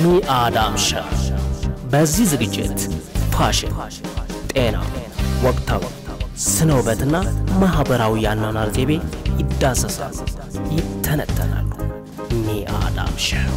ሚአዳም ሾው። በዚህ ዝግጅት ፋሽን፣ ጤና፣ ወቅታዊ ስነ ውበትና ማህበራዊ የአኗኗር ዘይቤ ይዳሰሳሉ፣ ይተነተናሉ። ሚአዳም ሾው።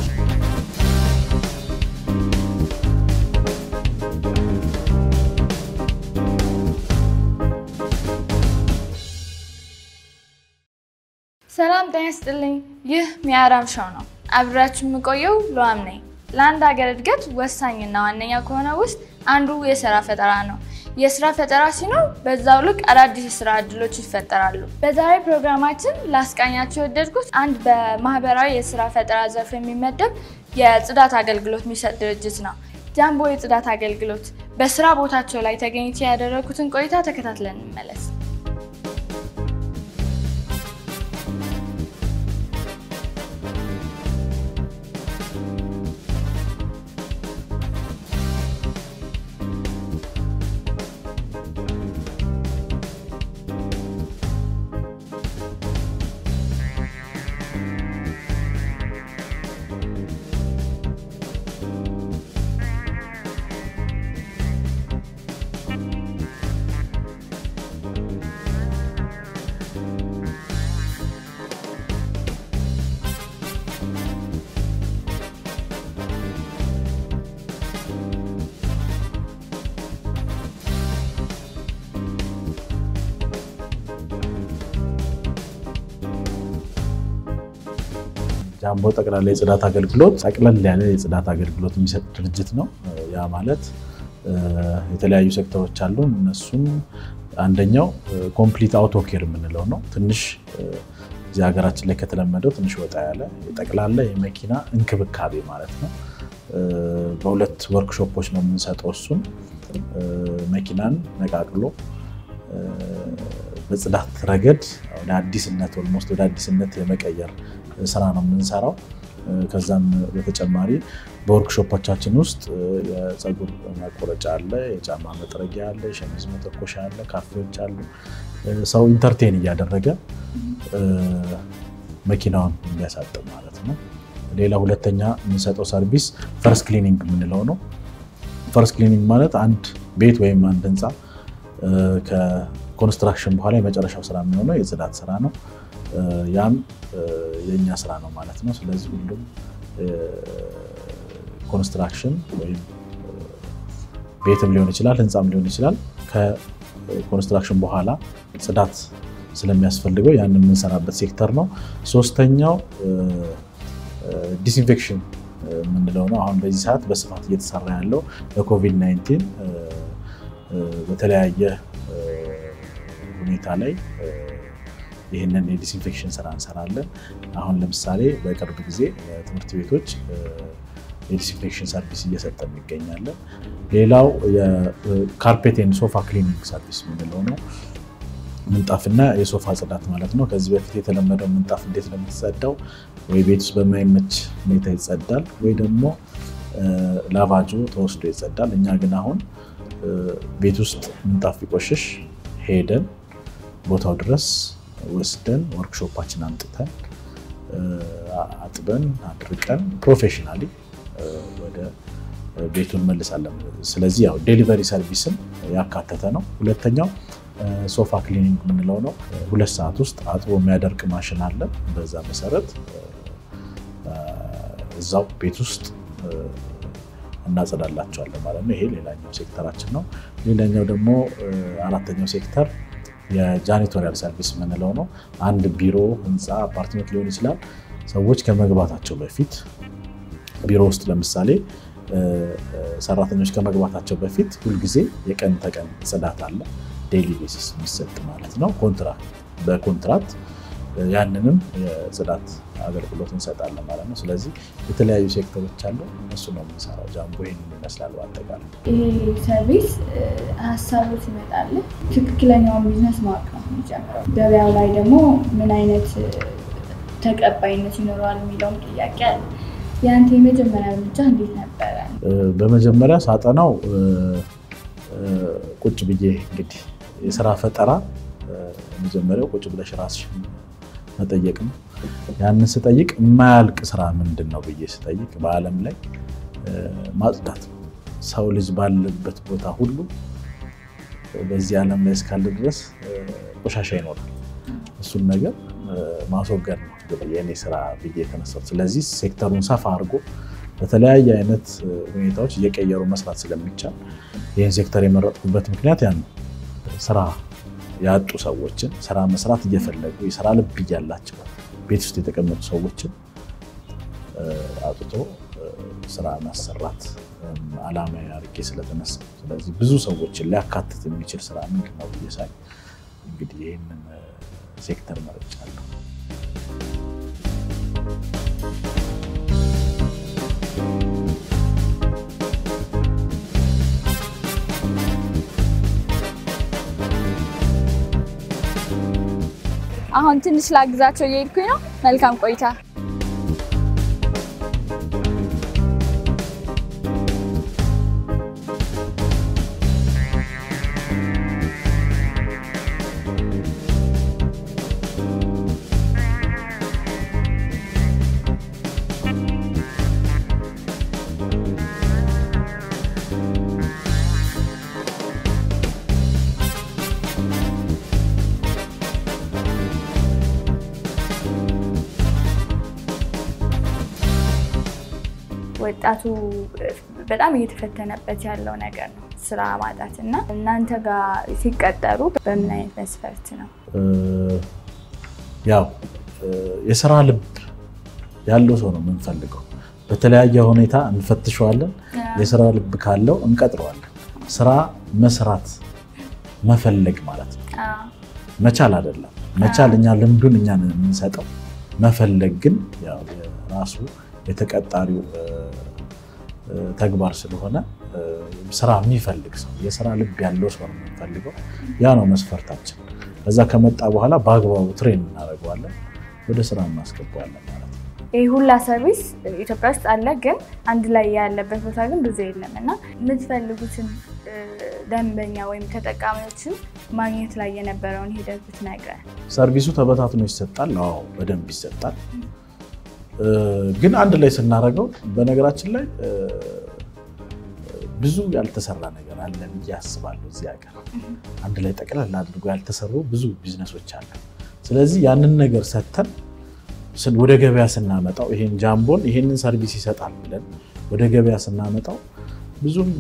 ሰላም ጤና ይስጥልኝ። ይህ ሚያራም ሾው ነው። አብራችሁ የምቆየው ሉዓም ነኝ። ለአንድ ሀገር እድገት ወሳኝና ዋነኛ ከሆነ ውስጥ አንዱ የስራ ፈጠራ ነው። የስራ ፈጠራ ሲኖር በዛው ልክ አዳዲስ የስራ እድሎች ይፈጠራሉ። በዛሬ ፕሮግራማችን ላስቃኛቸው የወደድኩት አንድ በማህበራዊ የስራ ፈጠራ ዘርፍ የሚመደብ የጽዳት አገልግሎት የሚሰጥ ድርጅት ነው። ጃምቦ የጽዳት አገልግሎት። በስራ ቦታቸው ላይ ተገኝቼ ያደረኩትን ቆይታ ተከታትለን እንመለስ። ጃምቦ ጠቅላላ የጽዳት አገልግሎት ጠቅለል ያለ የጽዳት አገልግሎት የሚሰጥ ድርጅት ነው። ያ ማለት የተለያዩ ሴክተሮች አሉ። እነሱም አንደኛው complete auto care የምንለው ነው። ትንሽ እዚህ ሀገራችን ላይ ከተለመደው ትንሽ ወጣ ያለ ጠቅላላ የመኪና እንክብካቤ ማለት ነው። በሁለት ወርክሾፖች ነው የምንሰጠው። እሱን መኪናን ነቃቅሎ በጽዳት ረገድ ወደ አዲስነት almost ወደ አዲስነት የመቀየር ስራ ነው የምንሰራው። ከዛም በተጨማሪ በወርክሾፖቻችን ውስጥ የፀጉር መቆረጫ አለ፣ የጫማ መጥረጊያ አለ፣ የሸሚዝ መተኮሻ አለ፣ ካፌዎች አሉ። ሰው entertain እያደረገ መኪናውን እንዲያሳጥብ ማለት ነው። ሌላ ሁለተኛ የምንሰጠው service first cleaning የምንለው ነው። First cleaning ማለት አንድ ቤት ወይም አንድ ህንፃ ከ construction በኋላ የመጨረሻው ስራ የሚሆነው የጽዳት ስራ ነው። ያም የእኛ ስራ ነው ማለት ነው። ስለዚህ ሁሉም construction ወይም ቤትም ሊሆን ይችላል፣ ህንፃም ሊሆን ይችላል፣ ከ construction በኋላ ጽዳት ስለሚያስፈልገው ያን የምንሰራበት ሴክተር ነው። ሶስተኛው disinfection የምንለው ነው። አሁን በዚህ ሰዓት በስፋት እየተሰራ ያለው በኮቪድ-19 በተለያየ ሁኔታ ላይ ይህንን የ disinfection ስራ እንሰራለን። አሁን ለምሳሌ በቅርብ ጊዜ ትምህርት ቤቶች የ disinfection service እየሰጠን እንገኛለን። ሌላው የ carpet and sofa cleaning service የምንለው ነው። ምንጣፍና የሶፋ ጽዳት ማለት ነው። ከዚህ በፊት የተለመደው ምንጣፍ እንዴት ነው የሚጸዳው? ወይ ቤት ውስጥ በማይመች ሁኔታ ይጸዳል፣ ወይ ደግሞ ላቫጆ ተወስዶ ይጸዳል። እኛ ግን አሁን ቤት ውስጥ ምንጣፍ ቢቆሽሽ ሄደን ቦታው ድረስ ወስደን ወርክሾፓችን አምጥተን አጥበን አድርቀን professionally ወደ ቤቱ እንመልሳለን። ስለዚህ ያው delivery service ም ያካተተ ነው። ሁለተኛው sofa cleaning የምንለው ነው። 2 ሰዓት ውስጥ አጥቦ የሚያደርቅ ማሽን አለ። በዛ መሰረት እዛው ቤት ውስጥ እናጸዳላቸዋለን ማለት ነው። ይሄ ሌላኛው ሴክተራችን ነው። ሌላኛው ደግሞ አራተኛው ሴክተር የ janitorial service የምንለው ነው። አንድ ቢሮ፣ ህንፃ፣ አፓርትመንት ሊሆን ይችላል። ሰዎች ከመግባታቸው በፊት ቢሮ ውስጥ ለምሳሌ ሰራተኞች ከመግባታቸው በፊት ሁልጊዜ የቀን ተቀን ጽዳት አለ። Daily basis የሚሰጥ ማለት ነው። በኮንትራት ያንንም የጽዳት አገልግሎት እንሰጣለን ማለት ነው። ስለዚህ የተለያዩ ሴክተሮች አሉ፣ እነሱ ነው የምንሰራው። ጃምቦ ይህንን ይመስላል በአጠቃላይ። ይሄ service ሀሳቡ ሲመጣልህ ትክክለኛውን ቢዝነስ ማወቅ ነው የሚጀምረው። ገበያው ላይ ደግሞ ምን አይነት ተቀባይነት ይኖረዋል የሚለውም ጥያቄ አለ። የአንተ የመጀመሪያ እርምጃ እንዴት ነበረ? በመጀመሪያ ሳጠናው ቁጭ ብዬ እንግዲህ የስራ ፈጠራ መጀመሪያው ቁጭ ብለሽ ራስሽን መጠየቅ ነው። ያንን ስጠይቅ የማያልቅ ስራ ምንድን ነው ብዬ ስጠይቅ በዓለም ላይ ማጽዳት ነው። ሰው ልጅ ባለበት ቦታ ሁሉ በዚህ ዓለም ላይ እስካለ ድረስ ቆሻሻ ይኖራል። እሱን ነገር ማስወገድ ነው የኔ ስራ ብዬ የተነሳሁት። ስለዚህ ሴክተሩን ሰፋ አድርጎ በተለያየ አይነት ሁኔታዎች እየቀየሩ መስራት ስለሚቻል ይህን ሴክተር የመረጥኩበት ምክንያት ያን ነው። ስራ ያጡ ሰዎችን፣ ስራ መስራት እየፈለጉ የስራ ልብ እያላቸው ቤት ውስጥ የተቀመጡ ሰዎችን አውጥቶ ስራ ማሰራት አላማ አድርጌ ስለተነሳ፣ ስለዚህ ብዙ ሰዎችን ሊያካትት የሚችል ስራ ምንድን ነው ብዬ ሳይ እንግዲህ ይህንን ሴክተር መርጫለሁ። አሁን ትንሽ ላግዛቸው እየሄድኩኝ ነው። መልካም ቆይታ። ወጣቱ በጣም እየተፈተነበት ያለው ነገር ነው ስራ ማጣት። እና እናንተ ጋር ሲቀጠሩ በምን አይነት መስፈርት ነው? ያው የስራ ልብ ያለው ሰው ነው የምንፈልገው። በተለያየ ሁኔታ እንፈትሸዋለን። የስራ ልብ ካለው እንቀጥረዋለን። ስራ መስራት መፈለግ ማለት ነው፣ መቻል አይደለም። መቻል እኛ ልምዱን እኛ የምንሰጠው፣ መፈለግ ግን ያው የራሱ የተቀጣሪው ተግባር ስለሆነ ስራ የሚፈልግ ሰው፣ የስራ ልብ ያለው ሰው ነው የምንፈልገው። ያ ነው መስፈርታችን። ከዛ ከመጣ በኋላ በአግባቡ train እናደርገዋለን፣ ወደ ስራ እናስገባዋለን ማለት ነው። ይህ ሁላ service ኢትዮጵያ ውስጥ አለ፣ ግን አንድ ላይ ያለበት ቦታ ግን ብዙ የለም። እና የምትፈልጉትን ደንበኛ ወይም ተጠቃሚዎችን ማግኘት ላይ የነበረውን ሂደት ብትነግረን። Service ኡ ተበታትኖ ይሰጣል። አዎ፣ በደንብ ይሰጣል። ግን አንድ ላይ ስናደርገው፣ በነገራችን ላይ ብዙ ያልተሰራ ነገር አለ ብዬ አስባለሁ። እዚህ ሀገር አንድ ላይ ጠቅለል አድርጎ ያልተሰሩ ብዙ ቢዝነሶች አሉ። ስለዚህ ያንን ነገር ሰተን ወደ ገበያ ስናመጣው፣ ይሄን ጃምቦን ይሄንን service ይሰጣል ብለን ወደ ገበያ ስናመጣው ብዙም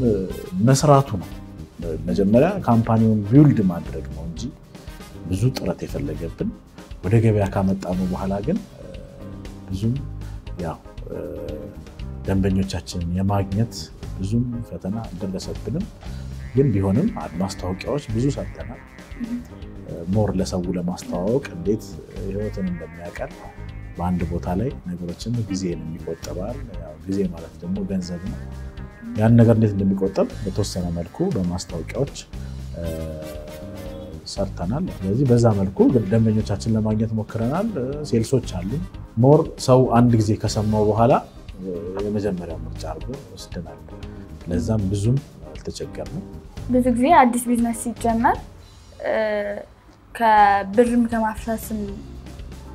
መስራቱ ነው፣ መጀመሪያ company ውን build ማድረግ ነው እንጂ ብዙ ጥረት የፈለገብን። ወደ ገበያ ካመጣነው በኋላ ግን ብዙም ያው ደንበኞቻችንን የማግኘት ብዙም ፈተና አልደረሰብንም። ግን ቢሆንም ማስታወቂያዎች ብዙ ሰርተናል። More ለሰው ለማስተዋወቅ እንዴት ህይወትን እንደሚያቀል፣ በአንድ ቦታ ላይ ነገሮችን፣ ጊዜን የሚቆጥባል። ያው ጊዜ ማለት ደግሞ ገንዘብ ነው። ያን ነገር እንዴት እንደሚቆጠብ በተወሰነ መልኩ በማስታወቂያዎች ሰርተናል። ስለዚህ በዛ መልኩ ደንበኞቻችን ለማግኘት ሞክረናል። Sales ኦች አሉ። More ሰው አንድ ጊዜ ከሰማው በኋላ የመጀመሪያው ምርጫ አድርጎ ወስደናል። ለዛም ብዙም አልተቸገርንም። ብዙ ጊዜ አዲስ ቢዝነስ ሲጀመር ከብርም ከማፍሰስም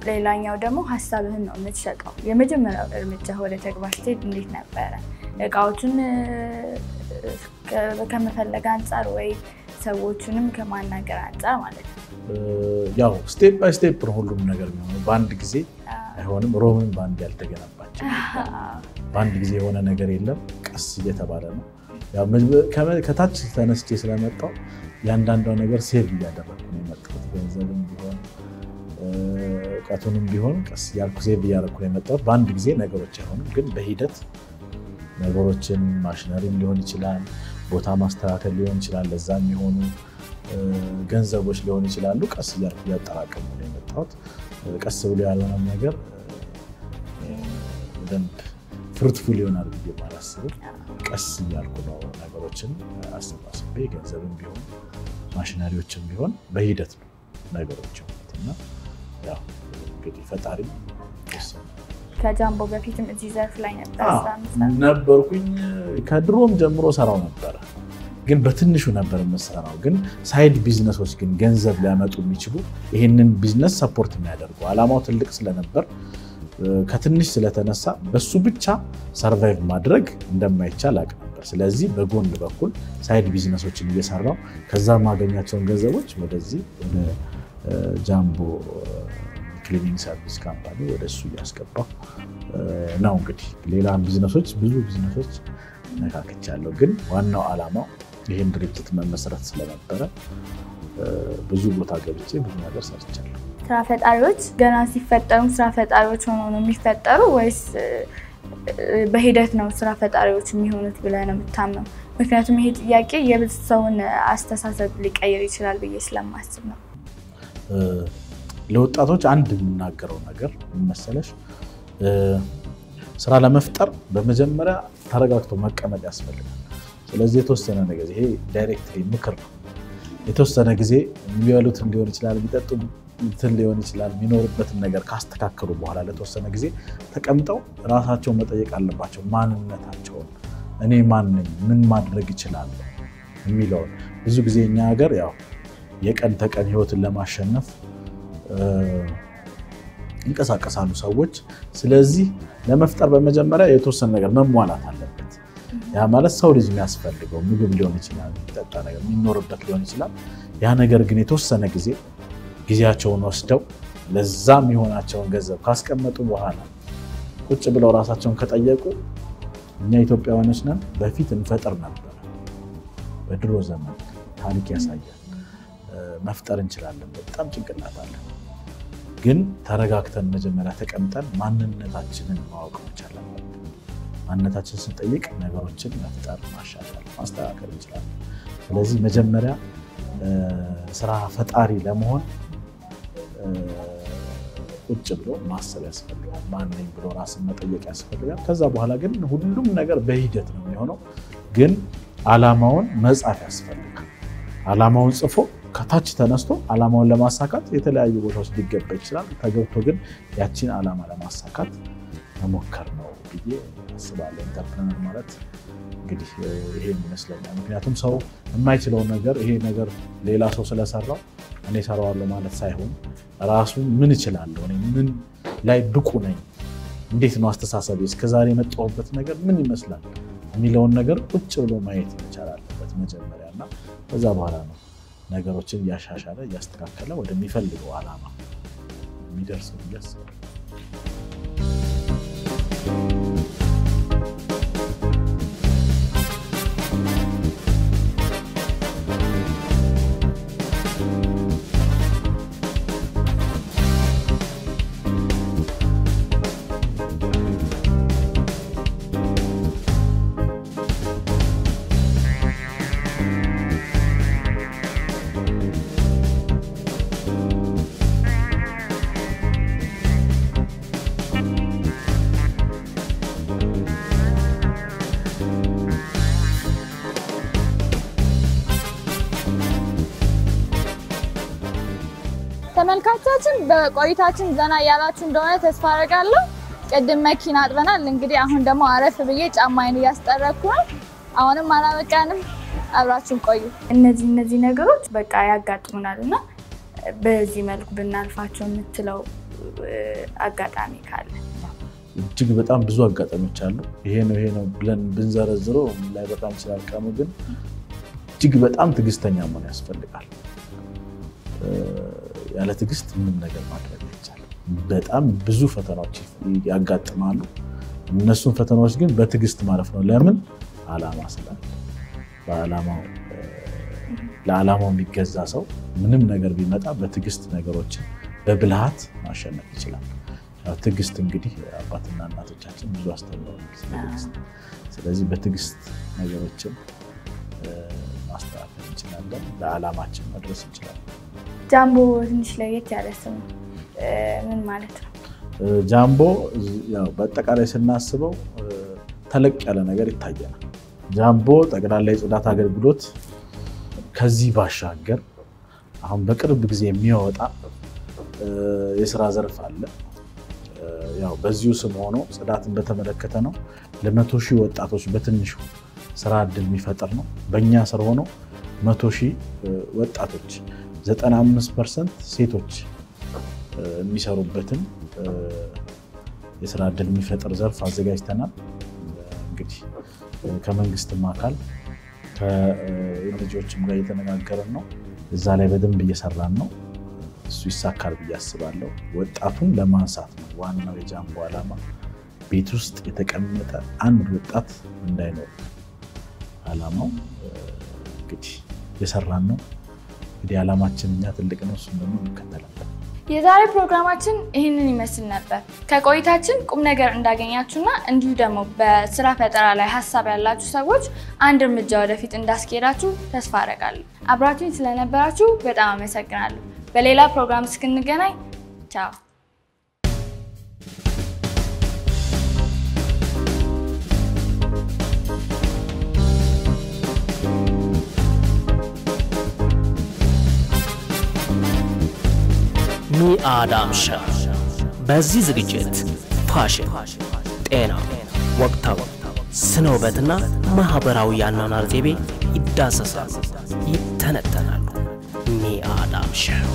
ሌላኛው ደግሞ ሀሳብህን ነው የምትሸጠው። የመጀመሪያው እርምጃ ወደ ተግባር ስትሄድ እንዴት ነበረ? እቃዎቹን ከመፈለግ አንጻር ወይ ሰዎቹንም ከማናገር አንጻር ማለት ነው። ያው step by step ነው ሁሉም ነገር የሚሆነው። በአንድ ጊዜ አይሆንም። ሮምም በአንድ ያልተገነባቸው፣ በአንድ ጊዜ የሆነ ነገር የለም። ቀስ እየተባለ ነው። ያው ከታች ተነስቼ ስለመጣው ያንዳንዷ ነገር save እያደረግኩ ነው የመጣሁት። ገንዘብም ቢሆን እውቀቱንም ቢሆን ቀስ እያልኩ save እያደረግኩ ነው የመጣሁት። በአንድ ጊዜ ነገሮች አይሆኑም፣ ግን በሂደት ነገሮችን ማሽነሪም ሊሆን ይችላል፣ ቦታ ማስተካከል ሊሆን ይችላል፣ ለዛ የሚሆኑ ገንዘቦች ሊሆኑ ይችላሉ። ቀስ እያልኩ እያጠራቀሙ ነው የመጣሁት። ቀስ ብሎ ያልሆነም ነገር በደንብ fruitful ይሆናል ብዬ አላስብም። ቀስ እያልኩ ነው ነገሮችን አሰባስቤ፣ ገንዘብም ቢሆን ማሽነሪዎችም ቢሆን በሂደት ነው ነገሮች የሆኑት። እና ያው እንግዲህ ፈጣሪ ወሰነ። ከጃምቦ በፊትም እዚህ ዘርፍ ላይ ነበር ስራ የምትሰራው? ነበርኩኝ። ከድሮም ጀምሮ ሰራው ነበረ፣ ግን በትንሹ ነበር የምሰራው። ግን side business ኦች ግን ገንዘብ ሊያመጡ የሚችሉ፣ ይህንን business support የሚያደርጉ፣ አላማው ትልቅ ስለነበር ከትንሽ ስለተነሳ በሱ ብቻ survive ማድረግ እንደማይቻል አውቅ ነበር። ስለዚህ በጎን በኩል side business ኦችን እየሰራው ከዛ ማገኛቸውን ገንዘቦች ወደዚህ ወደ ጃምቦ cleaning service company ወደ እሱ እያስገባው ነው። እንግዲህ ሌላ ቢዝነሶች ብዙ ቢዝነሶች ነካክቻለሁ፣ ግን ዋናው ዓላማው ይህን ድርጅት መመስረት ስለነበረ ብዙ ቦታ ገብቼ ብዙ ነገር ሰርቻለሁ። ስራ ፈጣሪዎች ገና ሲፈጠሩም ስራ ፈጣሪዎች ሆነው ነው የሚፈጠሩ ወይስ በሂደት ነው ስራ ፈጣሪዎች የሚሆኑት ብለህ ነው የምታምነው? ምክንያቱም ይሄ ጥያቄ የብዙ ሰውን አስተሳሰብ ሊቀይር ይችላል ብዬ ስለማስብ ነው። ለወጣቶች አንድ የምናገረው ነገር ምን መሰለሽ፣ ስራ ለመፍጠር በመጀመሪያ ተረጋግቶ መቀመጥ ያስፈልጋል። ስለዚህ የተወሰነ ነገር ይሄ directly ምክር ነው። የተወሰነ ጊዜ የሚበሉትን ሊሆን ይችላል፣ የሚጠጡትን ሊሆን ይችላል፣ የሚኖሩበትን ነገር ካስተካከሉ በኋላ ለተወሰነ ጊዜ ተቀምጠው ራሳቸውን መጠየቅ አለባቸው። ማንነታቸውን፣ እኔ ማን ነኝ፣ ምን ማድረግ እችላለሁ የሚለውን። ብዙ ጊዜ እኛ ሀገር ያው የቀን ተቀን ህይወትን ለማሸነፍ ይንቀሳቀሳሉ ሰዎች። ስለዚህ ለመፍጠር በመጀመሪያ የተወሰነ ነገር መሟላት አለበት። ያ ማለት ሰው ልጅ የሚያስፈልገው ምግብ ሊሆን ይችላል፣ የሚጠጣ ነገር፣ የሚኖርበት ሊሆን ይችላል። ያ ነገር ግን የተወሰነ ጊዜ ጊዜያቸውን ወስደው ለዛ የሚሆናቸውን ገንዘብ ካስቀመጡ በኋላ ቁጭ ብለው ራሳቸውን ከጠየቁ፣ እኛ ኢትዮጵያውያኖች ነን፣ በፊት እንፈጥር ነበር። በድሮ ዘመን ታሪክ ያሳያል። መፍጠር እንችላለን። በጣም ጭንቅላት አለን። ግን ተረጋግተን መጀመሪያ ተቀምጠን ማንነታችንን ማወቅ መቻል አለብን። ማንነታችንን ስንጠይቅ ነገሮችን መፍጠር፣ ማሻሻል፣ ማስተካከል እንችላለን። ስለዚህ መጀመሪያ ስራ ፈጣሪ ለመሆን ቁጭ ብሎ ማሰብ ያስፈልጋል። ማን ነኝ ብሎ ራስን መጠየቅ ያስፈልጋል። ከዛ በኋላ ግን ሁሉም ነገር በሂደት ነው የሚሆነው። ግን አላማውን መጻፍ ያስፈልጋል። አላማውን ጽፎ ከታች ተነስቶ አላማውን ለማሳካት የተለያዩ ቦታዎች ሊገባ ይችላል። ተገብቶ ግን ያቺን አላማ ለማሳካት መሞከር ነው ብዬ አስባለሁ። Entrepreneur ማለት እንግዲህ ይሄን ይመስለኛል። ምክንያቱም ሰው የማይችለውን ነገር ይሄ ነገር ሌላ ሰው ስለሰራው እኔ እሰራዋለሁ ማለት ሳይሆን ራሱ ምን እችላለሁ፣ እኔ ምን ላይ ብቁ ነኝ፣ እንዴት ነው አስተሳሰቤ፣ እስከዛሬ የመጣሁበት ነገር ምን ይመስላል የሚለውን ነገር ቁጭ ብሎ ማየት መቻል አለበት መጀመሪያ፣ እና ከዛ በኋላ ነው ነገሮችን እያሻሻለ እያስተካከለ ወደሚፈልገው ዓላማ የሚደርሰው ብዬ አስባለሁ። ተመልካቻችን በቆይታችን ዘና እያላችሁ እንደሆነ ተስፋ አደርጋለሁ። ቅድም መኪና አጥበናል። እንግዲህ አሁን ደግሞ አረፍ ብዬ ጫማዬን እያስጠረኩ ነው። አሁንም አላበቃንም፣ አብራችሁን ቆዩ። እነዚህ ነገሮች በቃ ያጋጥሙናል እና በዚህ መልኩ ብናልፋቸው የምትለው አጋጣሚ ካለ? እጅግ በጣም ብዙ አጋጣሚዎች አሉ። ይሄ ነው ይሄ ነው ብለን ብንዘረዝረው ላይ በጣም ይችላል ቀኑ፣ ግን እጅግ በጣም ትዕግስተኛ መሆን ያስፈልጋል። ያለ ትዕግስት ምንም ነገር ማድረግ አይቻልም። በጣም ብዙ ፈተናዎች ያጋጥማሉ። እነሱን ፈተናዎች ግን በትዕግስት ማለፍ ነው። ለምን? ዓላማ ስላለ። ለዓላማው የሚገዛ ሰው ምንም ነገር ቢመጣ በትዕግስት ነገሮችን በብልሃት ማሸነፍ ይችላል። ትዕግስት እንግዲህ አባትና እናቶቻችን ብዙ አስተምረውናል ስለ ትዕግስት። ስለዚህ በትዕግስት ነገሮችን ማስተካከል እንችላለን፣ ለዓላማችን መድረስ እንችላለን። ጃምቦ ትንሽ ለየት ያለ ስም ምን ማለት ነው? ጃምቦ ያው በአጠቃላይ ስናስበው ተለቅ ያለ ነገር ይታየናል። ጃምቦ ጠቅላላ የጽዳት አገልግሎት ከዚህ ባሻገር አሁን በቅርብ ጊዜ የሚወጣ የስራ ዘርፍ አለ። ያው በዚሁ ስም ሆኖ ጽዳትን በተመለከተ ነው። ለ100,000 ወጣቶች በትንሹ ስራ እድል የሚፈጥር ነው። በእኛ ስር ሆኖ 100,000 ወጣቶች 95% ሴቶች የሚሰሩበትን የስራ እድል የሚፈጥር ዘርፍ አዘጋጅተናል። እንግዲህ ከመንግስትም አካል ከልጆችም ጋር እየተነጋገርን ነው። እዛ ላይ በደንብ እየሰራን ነው። እሱ ይሳካል ብዬ አስባለሁ። ወጣቱን ለማንሳት ነው ዋናው የጃምቦ ዓላማ። ቤት ውስጥ የተቀመጠ አንድ ወጣት እንዳይኖር ዓላማው። እንግዲህ እየሰራን ነው። እንግዲህ ዓላማችን እኛ ትልቅ ነው፣ እሱን ደግሞ እንከተላለን። የዛሬ ፕሮግራማችን ይህንን ይመስል ነበር። ከቆይታችን ቁም ነገር እንዳገኛችሁና እንዲሁ ደግሞ በስራ ፈጠራ ላይ ሀሳብ ያላችሁ ሰዎች አንድ እርምጃ ወደፊት እንዳስኬዳችሁ ተስፋ አደርጋለሁ። አብራችሁኝ ስለነበራችሁ በጣም አመሰግናለሁ። በሌላ ፕሮግራም እስክንገናኝ ቻው። ሚአዳም ሾው። በዚህ ዝግጅት ፋሽን፣ ጤና፣ ወቅታዊ ስነ ውበትና ማህበራዊ የአኗኗር ዘይቤ ይዳሰሳሉ፣ ይተነተናሉ። ሚአዳም ሾው።